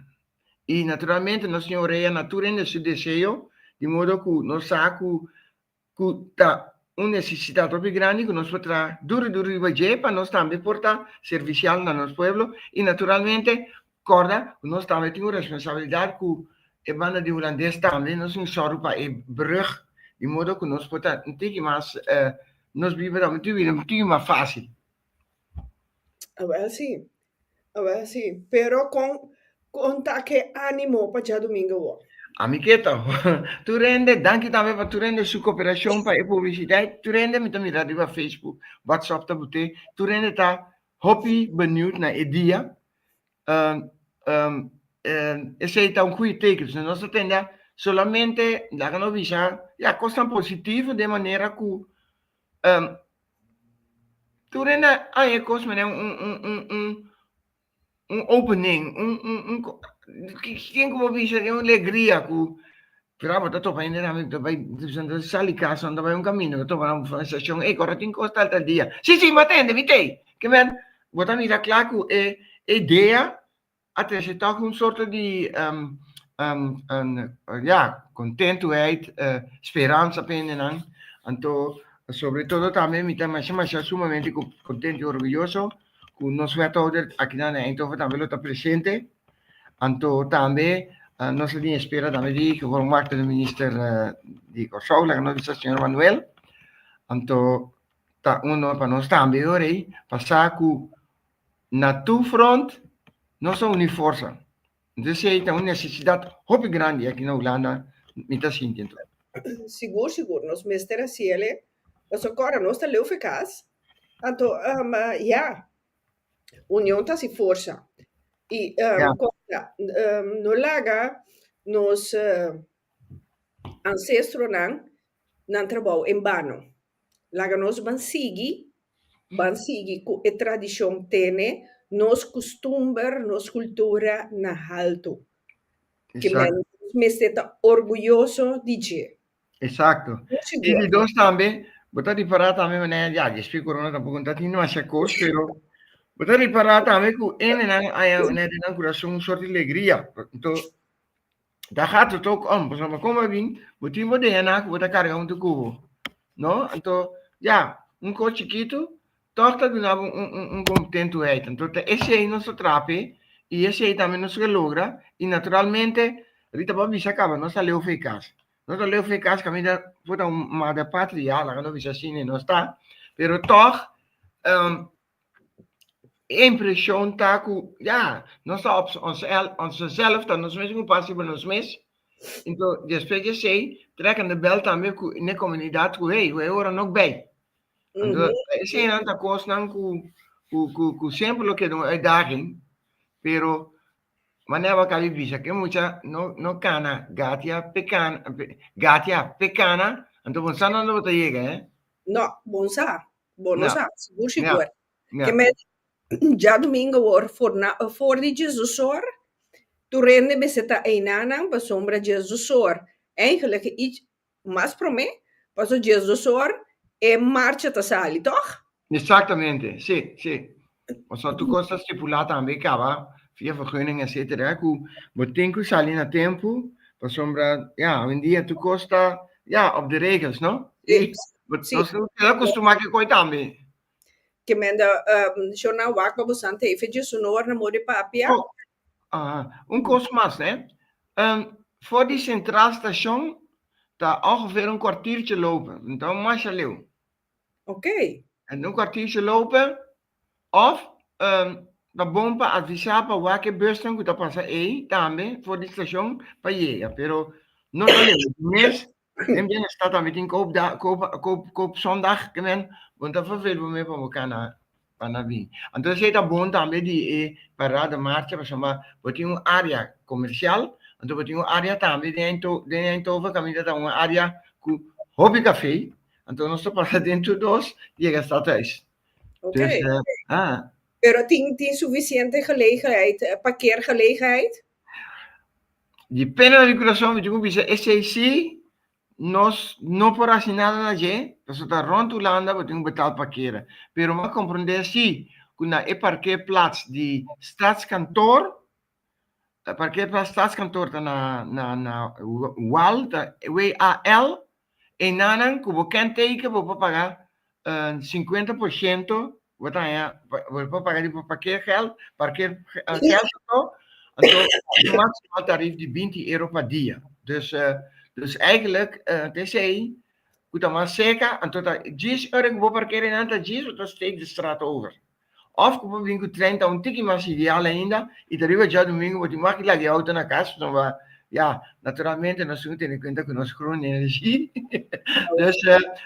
I naturalmente nos tin orea na tur hende su deseo, di modo ku nos sa ku ku ta un nesesidat hopi grandi ku nos por traha duru duru riba dje pa nos tambe por ta servisial na nos pueblo i naturalmente kòrda ku nos tambe tin un responsabilidat ku e banda di hulandes tambe nos tin sòru pa e brùg di modo ku nos por ta un tiki mas nos biba ta un tiki mas fásil. Awel si, Awel si, pero kon kon ta ke animo pa djadumingu awor? Ami ke ta. Tur hende, danki tambe pa tur hende su koperashon pa e publisidat. Tur hende mi ta mira riba Facebook, WhatsApp ta bute. Tur hende ta hopi beniut na e dia. Esei ta un goeie teken. So nos ta tende solamente, laga nos bisa, ya kosnan positivo den manera ku Tur hende a haña e kos manera un un un un un opening, un un un ken ku bo bisa tin un alegria ku pero bo ta topa hende tambe ku ta bai ta sali kas nan ta bai un kaminda bo ta topa nan for stashon ey kòrda tin kos tal tal dia si si bo a tende mi t'ey ke men bo ta mira kla ku e idea a trese tòg un sorto di ya, kontentuheid, speransa pa hendenan. Anto, sobre todo tambe mi ta masha masha sumamente kontentu i orguyoso ku nos wethouder akinan na Eindhoven tambe lo ta presente. Anto tambe nos ta tin espera tambe di gevolmachtigde minister di Kòrsou, laga nos bisa señor Manuel. Anto ta un honor pa nos tambe ora ei pa sa ku Na tur front nos ta uni forsa. Entonces esei ta un necesidad hopi grandi aki na Hulanda mi ta sinti entonces. Sigur sigur nos mester haciele pasobra kòrda nos ta leu fe kas anto ya union ta hasi forsa i kòrda no laga nos ancestronan nan trabou en bano. Laga nos ban sigui, ban sigui ku e tradishon tene nos kustumber, nos kultura na haltu. Ke men nos mester ta orguyoso di dje. Exacto. I di dos tambe, bo ta ripará tambe manera, ya, despues corona tampoco no ta tin demasiado kos, pero bo ta ripará tambe ku hendenan haña den nan kurason un sort di alegria. Anto, Ta gaat het ook om, pasobra kon bo a bin, bo tin bo DNA ku bo ta karga huntu ku bo, no? Anto, ya, un kos chikitu tòg ta duna bo un un un kontentuheid. Anto ta esei nos ta traha p'e i esei tambe nos ke logra i naturalmente Rita bo a bisa kaba nos ta leu fe kas. Nos ta leu fe kas kaminda por ta un madre patria, laga nos bisa asina nos ta. Pero tòg e impreshon ta ku ya, nos ta op onszelf, ta nos mes ku pasa riba nos mes. Anto despues di esei trek aan de bel tambe ku n'e komunidat ku hey, ku e ora no bei. Anto eseinan ta kosnan ku ku ku semper lo keda un uitdaging, pero manera bo a kaba di bisa ku e mucha no no kana gatia p'e kana gatia p'e kana, anto bo sa nònde bo ta yega eh. No, bo sa. Bo no sa, sigur sigur. Ke men djadumingu awor for na for di diesdosor tur hende mester ta einanan pasobra diesdosor eigenlijk iets mas prome pasobra diesdosor e marcha ta sali tòg? Exactamente, si, si. Pasobra tur kos ta stipulá tambe kaba via vergunning etcetera ku bo tin ku sali na tempu pasobra ya awendia tur kos ta ya op de regels no. Si, si. Nos no keda kustumá ke koi tambe. Ke menda shornan wak pa bosan ta efe dje su no na modi papia. Oh, aha. Un kos mas ne. For di Centraal Station ta ongeveer un kwartiertje lopen. Enton masha leu. Ok. En un kwartiertje lopen of ta bon pa advisá pa wak e busnan ku ta pasa ei tambe for di station pa yega. Pero no ta leu. Mes Den binnenstad tambe tin koop da koop koop koop zondag ke men bo ta vervel bo mes pa bo kana pa na bin. Anto esei ta bon tambe di e parada marcha pasobra bo tin un area komersial anto bo tin un area tambe den Eindho den Eindhoven kaminda ta un area ku hopi kafe anto nos ta pasa den tur dos yega stadhuis. Ok. Dus ah. Pero tin tin sufisiente gelegenheid parkeergelegenheid? Di pena di kurason mi tin ku bisa esei si nos no por hasi nada na dje, pasobra ta rònt Hulanda bo tin ku betal parkera. Pero mi a komprondé si ku na e parkeerplaats di Stadskantoor, parkeerplaats Stadskantoor ta na na na Wal, ta W-A-L, Enanan ku bo kenteken bo por paga 50% bo ta haña bo por paga di bo parkeergeld, parkeergeld anto, anto maximaal tarief di 20 euro pa dia. Dus dus eigenlijk ta esei ku ta mas seka anto ta djis ora ku bo parkeer einan ta djis bo ta steek de straat over. Of ku bo bin ku trein ta un tiki mas ideal ainda i ta riba djadumingu bo tin wak laga e outo na kas pasobra ya naturalmente nos tin ku tene kuenta ku nos groene energie dus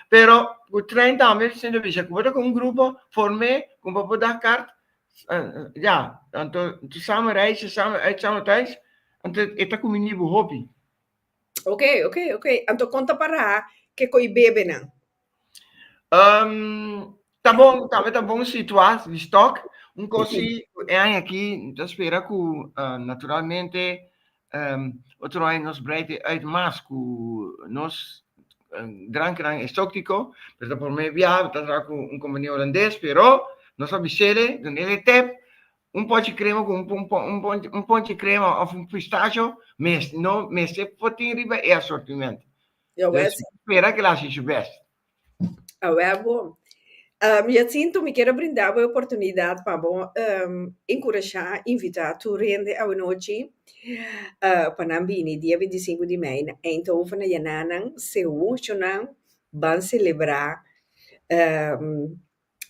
pero ku trein tambe sendo bisa ku bo ta ku un grupo form'é ku bo por da kart ya anto samen reizen samen uit samen thuis anto e ta kuminí bo hopi. Ok ok ok anto kon ta para ke koi bebe nan? Um, ta bon, tambe ta bon situá di stock. Un kos si e aña aki ta spera ku uh, naturalmente um, otro aña nos breidt e uit mas ku nos um, drankennan exótico, pero ta promé bia ta traha ku un kompania holandes, pero nos a bisele, dunele tep, un pochi crema ku un un un un pochi crema of un pistacho mes no mester por tin riba e asortiment. Jawel. Dus spera ku el hasi su best. Awel bo. Um, Jacinto, mi kier a brinda bo e oportunidad pa bo um, enkurashá, invitá tur hende awanochi uh, pa nan bini dia 25 di mei na Eindhoven na Yananan, seú nan ban selebrá um,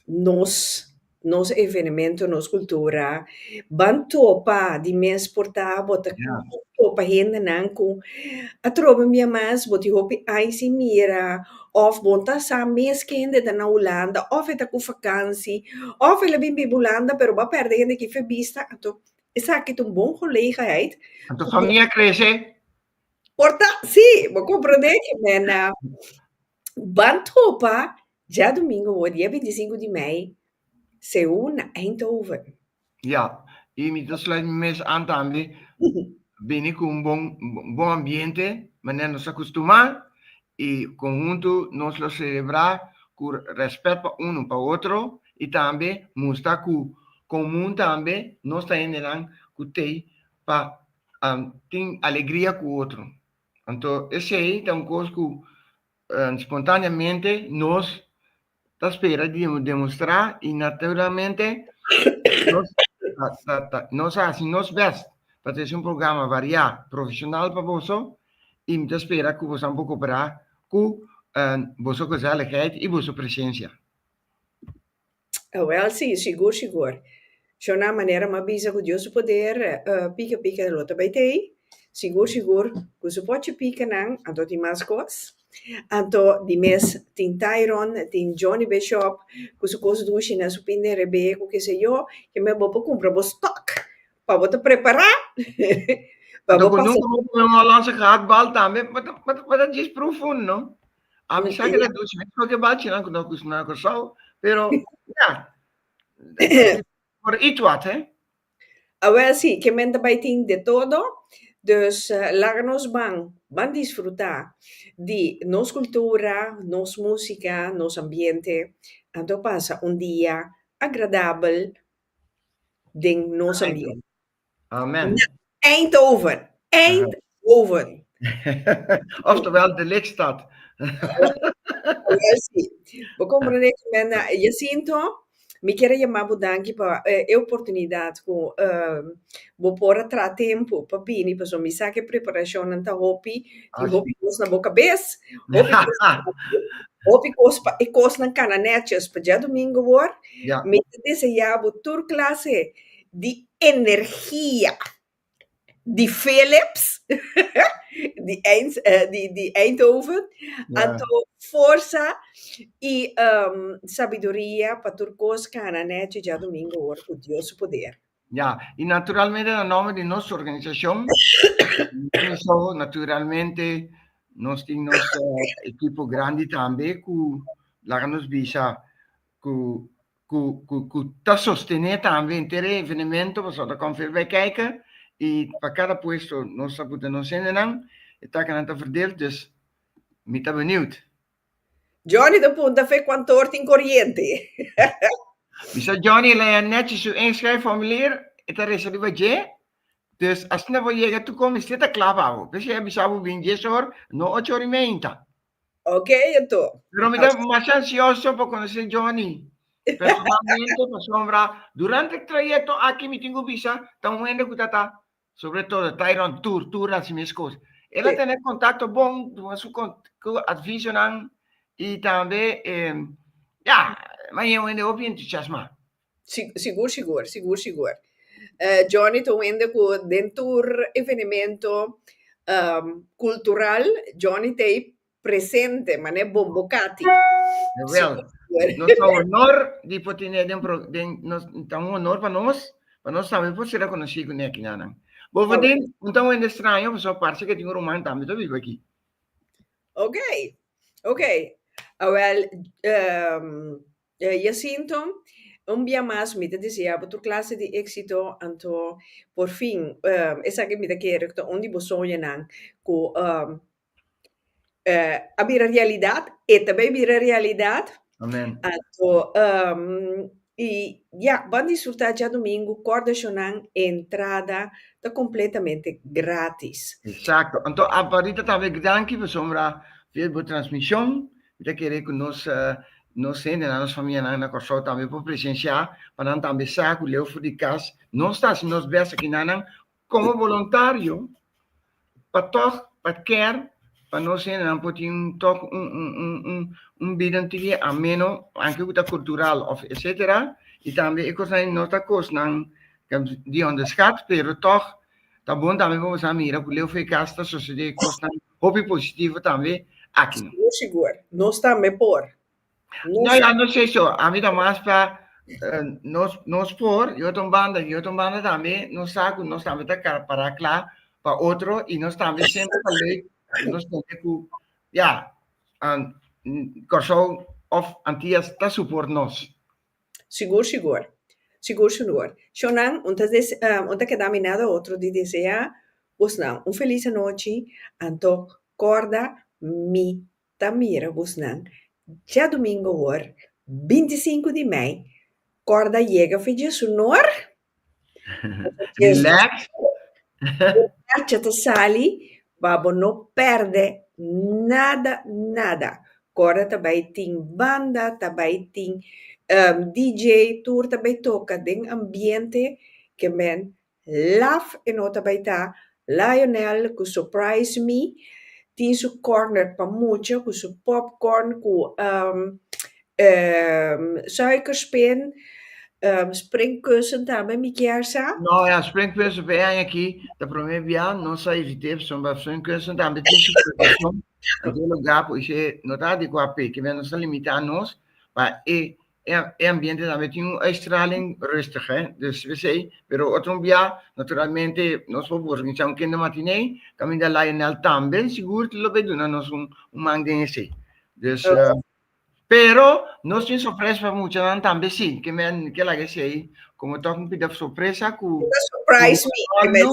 nos nos evenemento, nos kultura. Ban topa di mes por ta bo ta topa hendenan ku atrobe un bia mas bo tin hopi aña sin mira òf bo ta sa mes kende ta na Hulanda òf e ta ku fakansi òf el a bin biba Hulanda pero bo a pèrdè hende aki fe bista anto esaki ta un bon gelegenheid. Anto famia krese. Por ta, sí, bo komprondé ke men ban topa Djadumingu awor, dia 25 di mei, Seú na Eindhoven. Ja, i mi ta sluit mi mes aan tambe. Bini ku un bon bon ambiente, manera nos a kustumá, i konhunto nos lo selebrá ku rèspèt pa unu pa otro i tambe mustra ku komun tambe nos ta hendenan ku t'ei pa tin alegria ku otro. Anto esei ta un kos ku Spontaneamente nos ta spera di demostrá i naturalmente nos ta nos a hasi nos bèst pa trese un programa variá, profeshonal pa boso i mi ta spera ku boso por kooperá ku boso gezelligheid i boso presensia. Awel si, sigur sigur. Shona manera m'a bisa ku Dios su poder pika pika lo ta bai tei. Sigur sigur ku su pochi pikanan anto tin mas kos. Anto di mes tin Tyron, tin Johnny Bishop ku su kos dushi na su pinde rebe ku keseyo ke men bo por kumpra bo stock pa bo ta prepará pa Anto bo ku pasa. nunka bo come un Hollandse gehaktbal tambe, bo ta bo ta bo ta djis proefun no. Ami sa ke ta dushi, mi escoge balchinan ku no kusina na Kòrsou, pero ya, por iets wat hè. Awel si, ke men ta bai tin de todo, dus laga nos ban, ban disfrutá di nos kultura, nos músika, nos ambiente, anto pasa un dia agradabel den nos ambiente. Amen. Na Eindhoven, Eindhoven. Oftewel de Lichtstad. Awel si. Bo comprende cu men na Jacinto, mi kier a yama bo danki pa e oportunidad cu bo por a traha tempo pa bini pasobra mi sa cu e preparacionnan ta hopi, tin hopi cos na bo cabes, hopi cos hopi cos pa e cosnan cana netjes pa djadomingo awor. Mi ta desea bo tur clase di energia di Philips, di Eind, di, di Eindhoven, anto forsa i sabiduria pa tur kos kana nechi djadumingu awor ku Dios su poder. Ja, i naturalmente na nomber di nos organisashon, naturalmente nos tin nos ekipo grandi tambe ku laga nos bisa ku ku ku ku ta sostené tambe henter e evenemento pasobra ta kon veel bij kijken i pa kada puesto nos ta puta nos hendenan e takennan ta verdeeld dus mi ta benieuwd. Johnny ta punta fe kuantor tin koriente. Bisa Johnny el a haña nechi su inschrijfformulier e ta resa riba dje dus asina bo yega tur kon mester ta kla pa bo p'esei a bisa bo bin dies or no ocho or i meinta. Ok, anto. Pero mi ta masha ansioso pa conoce Johnny. Personalmente, pasobra durante e trayecto aki mi tin cu bisa ta un hende cu ta ta, sobre todo Tyron tur, tur haci mes cos. El a tene contacto bon, duna su cu advisonan y tambe, ya, ma e un hende hopi entusiasma. Sigur, sigur, sigur, sigur. Johnny ta un hende ku den tur evenemento kultural Johnny ta ei presente manera bombokati. Jawel. Nos ta honor di por tene den pro den nos ta un honor pa nos pa nos tambe por ser rekonosí ku nekinan. Bovendien un ta un hende straño pasobra parse ke tin un ruman tambe ta biba aki. Ok, ok. Awel Jacinto, un bia mas mi ta desea bo tur clase di exito, anto por fin esaki mi ta kere cu ta un di bo soñonan cu a bira realidad, e ta bay bira realidad. Amen. Anto y ya, ban disfruta djadomingo, corda shonan entrada ta completamente gratis. Exacto, anto aparita tambe danki pasobra via bo transmision Mi ta kere ku nos nos hendenan, nos famianan na Kòrsou tambe por presensiá pa nan tambe sa ku leu for di kas nos ta hasi nos bèst akinanan komo boluntario pa tòg pa kèr pa nos hendenan por tin tòg un un un un un bida un tiki ameno anke ku ta kultural òf etsetera i tambe e kosnan no ta kosnan di onderschat pero tòg ta bon tambe pa bo sa mira ku leu for di kas ta sosodé kosnan Hopi positivo tambe aki no. Sigur sigur. Nos tambe por. Nos... No, ya no sé so. A mi ta mas pa nos nos por, yo ta un banda, yo ta un banda tambe, nos sa ku nos tambe ta para kla pa otro i nos tambe semper ta leuk, nos tende ku ya, Kòrsou òf Antias ta support nos. Sigur sigur. Sigur sigur. Shownan, un ta des un ta keda mi nada otro di deseá bosnan un felis anochi, anto kòrda mi ta mira bosnan djadumingu awor, 25 di mei, kòrda yega fe djesunor. Relax. Marcha ta sali pa bo no perde nada nada. Kòrda ta bai tin banda, ta bai tin DJ, tur ta bai toka den ambiente ke men laf e no ta bai ta. Lionel ku Surprise Me tin su corner pa mucha ku su popcorn ku. Suikerspin, springkussen tambe mi kier sa. No, ja, springkussen pa e aña aki ta prome bia nos a evit'é pasobra springkussen tambe tin su proteccion den e lugar por esei no ta adecua p'e, kimen nos ta limita nos pa e e ambiente tambe tin un uitstraling rustig hè, dus p'esei, pero otro bia naturalmente nos por organisa un kindermatinee kaminda Lionel tambe sigur lo bay duna nos un man den esei, dus Pero nos tin sorpresa pa muchanan tambe sí, ke men ke laga esei komo tok un pida sorpresa ku Ta surprise me, ke men.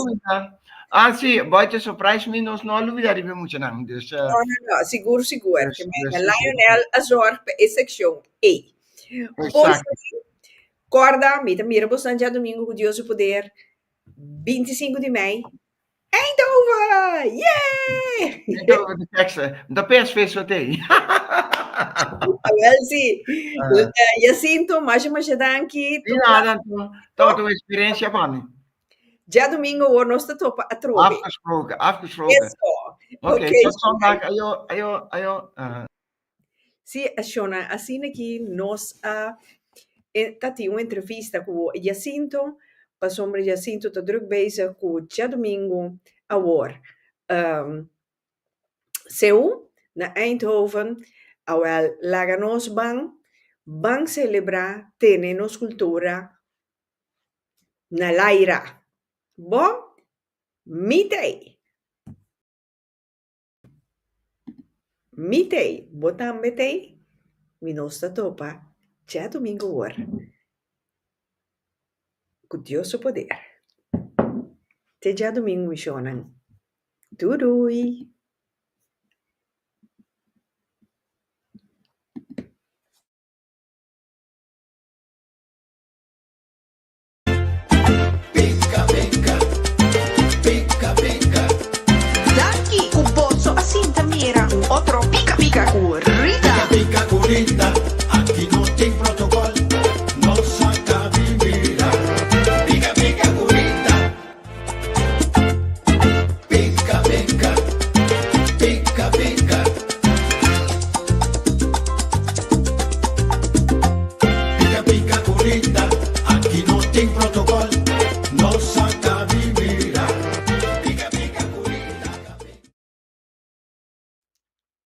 Ah sí, boy te surprise me, nos no a lubida riba e muchanan. Dus, No, no, no, sigur, sigur. Ke men Lionel a zorg pa e sekshon ei. Exacto. Korda, mi ta mira bosnan djadumingu ku Dios su poder, 25 di mei, Eindhoven! Yay! Eindhoven de teksten. De PSV zo thee. Wel sí. Jacinto, masha masha danki. Di nada, Anto. Tabata un experiencia pa mi. Djadomingo awor nos ta topa atrobe. Afgesproken, afgesproken. Eso. Oké, okay, tot zondag. Ayo, ayo, ayo. Sí, Shona, asina ki nos a ta tin un entrevista ku Jacinto, pasobra Jacinto ta druk bezig ku djadumingu awor. Seú na Eindhoven, awèl laga nos ban, ban selebrá tene nos kultura na laira. Bo, mi t'ei! Mi t'ei, bo tambe t'ei? Mi nos ta topa djadumingu awor, ku Dios su poder. Te djadumingu mi shownan. Dudui! Pica pica, pica pica. Danki ku boso a sinta mira un otro.